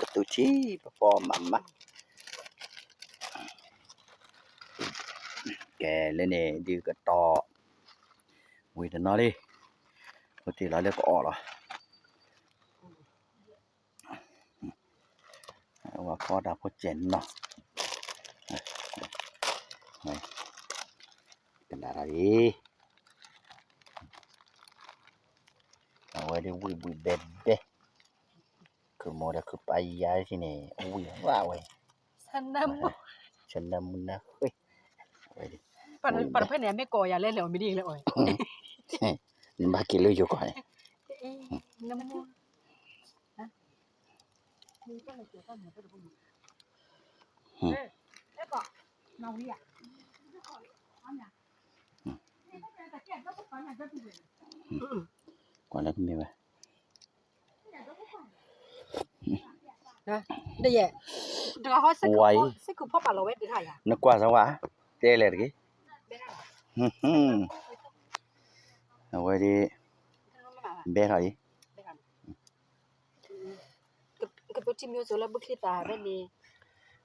ကသူထံပပီၢ်မးမး, ကဲလၢန့ၣ်ဒုးကတီၢ်, ဝံၤတနီၤလံ, အိၣ်တ့ၢ်လီၤလၢကအီၣ်လီၤ, ဝဲဖီတၢ်ဖိစဲးနီၤ, ကနၣ်တၢ်လံ, အဝဲဒၣ်ဝံၣ်ဘှံးဘဲဘဲ, ခုမိၢ်ဒီးခုပၢ်ယါထံၣ်န့ၣ် ဝံၣ်ဝဲဝဲ, ဆနၢမူနၢဃ့, ပှၤတဖၣ်န့ၣ် အမ့ၢ်ကိးယၤလဲၣ်လဲၣ်အီၤမ့ၢ်ဒ်လဲၣ်အီၤ, နဘၣ်က့ၤလၢယိၤကီၢ်န့ၣ် နမူ ကွၢ်လၢကမ့ၢ်ဝဲ, ဒ်ယဲ, ဝါအံၤ, နကွၢ်စၢၤဝဲ, တဲလဲၣ်တဂ့ၤ, အဝဲဒၣ်, ဘဲထီၣ်အံၤ ကသိထံမိၢ်စိလၢဘုချံသးဖဲန့ၣ်,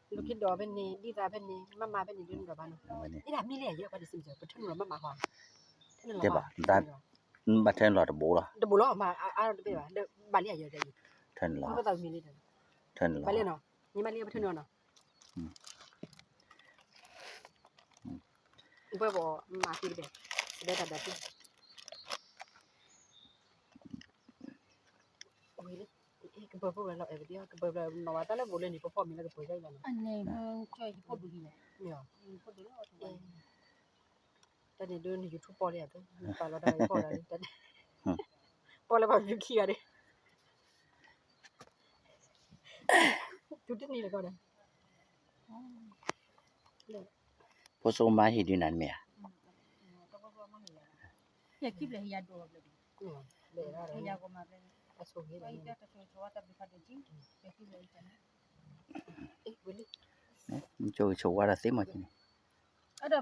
လူၤခ့ဒီးဖဲန့ၣ်, ဒံသးဖဲန့ၣ်, မၤမၤဖဲန့ၣ် ဒ်နဒီးဘၣ်နီၤ, အ့ဒၣ်မံလံယဲပှၤဒ်စံးမး ပထၢနုာ်လီၤမၤမၤဃီ, တၢ်ဘၣ်ထၢနုာ်လီၤတဘိလီၤ, တဘိလီၤ, မၤအါအါတဘ့ၣ်ဘၣ်, ဘၣ်လံယဲ, ထၢနုာ်လီၤ, ထၢနုာ်လီၤ, ဘၣ်လံနီၤ, မ့ၢ်ဘၣ်လံပထၢနုာ်လီၤနီၤ ဘဲဘီမၤသံတဘဲ, ဘဲတၢ်ဒၢးပူၤ, ကပၢၤဖိဝဲလီၤအဲၣ်ပဒံ, ကပၢၤဖျၢၣ်နီၢ်ဝဲတၢ်လၢဘိးလၢန့ၣ် ပဖီၣ်မံၤလၢကပၢၤယါအံၤလီၤနီၤ, တၢ်န့ၣ်ဒုးန YouTube ပီၣ်လံဧါ, ပာ်လီၤတၢ်ဂၤအံၤပီၣ်လၢ, ပီၣ်လၢပှၤဖံခံဂၤဒၣ်, သုတနံၤလၢကီၢ်ဒီး ဖိစိမါဟံၣ်ဒုးနၤမ့ၢ်ဧ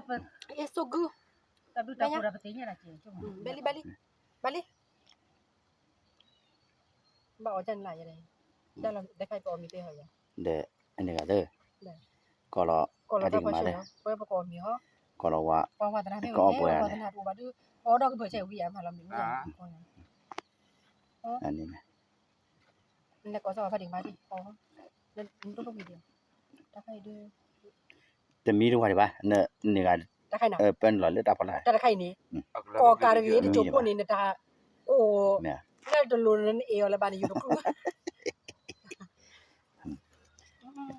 ါ, ကၠိကဆိးဝါတၢ်သ့မးန့ၣ်, ဘဲလံ ဘဲလံ, ဘၣ်လံ, ဘၣ်အီၣ်ကၢ်န့ၣ်လၢ, တၢ်လီၢ်တခါအံၤပအီၣ်မ့ၤသ့ဟီယၤ, ဒီးအန့ၣ်ဂၤသၢ, ကီၢ်လီၤ, ပှၤတံၢ်ကမၤသၢ, ပှၤပကအီၣ်မ့ၤဟီ, ကီၢ်လီၤဝါ, ပှၤဝါသနာ်က့ ကီၢ်ပှဲၤဂၤန့ၣ်, အီၣ်ဒီးကပၢၤဆဲးဝံၤအမၤလီၤမ့ၤဝံၤ, အန့ၣ်, နလဲၤကိးစၢ်ပှၤဖါတံၢ်ကမၤသ့, တၢ်ခါအံၤဒုး တမံတဝါဒံးဘၣ်, န့ၣ်ဂၤ, ပၢနုာ်လီၤလၢတၢ်ဖီလာ်, တၢ်တခါအံၤန့ၣ်, ကိးကးတဂ့ၤ တစိၢ်ဖိန့ၣ် နတၢ်အိၣ်, လၢတလိၤနအ့ၣ်အီၤလၢၤဘၣ်န့ၣ် ယိၤတကျူ,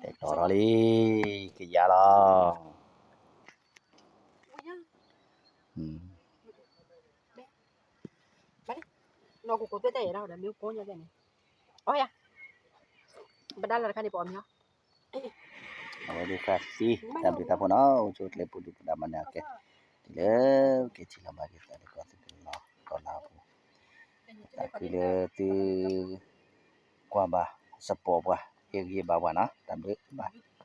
တဲကလီလီၤလံ, ကယါလီၤ, နီၢ်ကကိးသ့ၣ်တၢ်ယဲၢ်ဒၣ်ဒီး မ့ၢ်ကိးညါကဲန့ၣ်, အီယၤ, ပဒါလီၤတခါန့ၣ် ပအီၣ်မ့ၤဟီ, အဝဲဒၣ်သးသံ တၢ်ဘျုးတၢ်ဖှိၣ်နီၤ အိၣ်ဆူၣ်အိၣ်ချ့ပူၤဒုၣ်ပဒါမၤနၢၤကဲ, တုၤလၢက့ၤထံၣ်လီၤဘၣ်က့ၤသးလၢကီၢ်သူလ့ၤလီၤကီၢ်လါပူၤ, သးခုလၢသုကွၢ်ဘၣ် support ပှၤ ဟ့ၣ်ဂံၢ်ဘါပှၤနီၤ တၢ်ဘျုးဘၣ်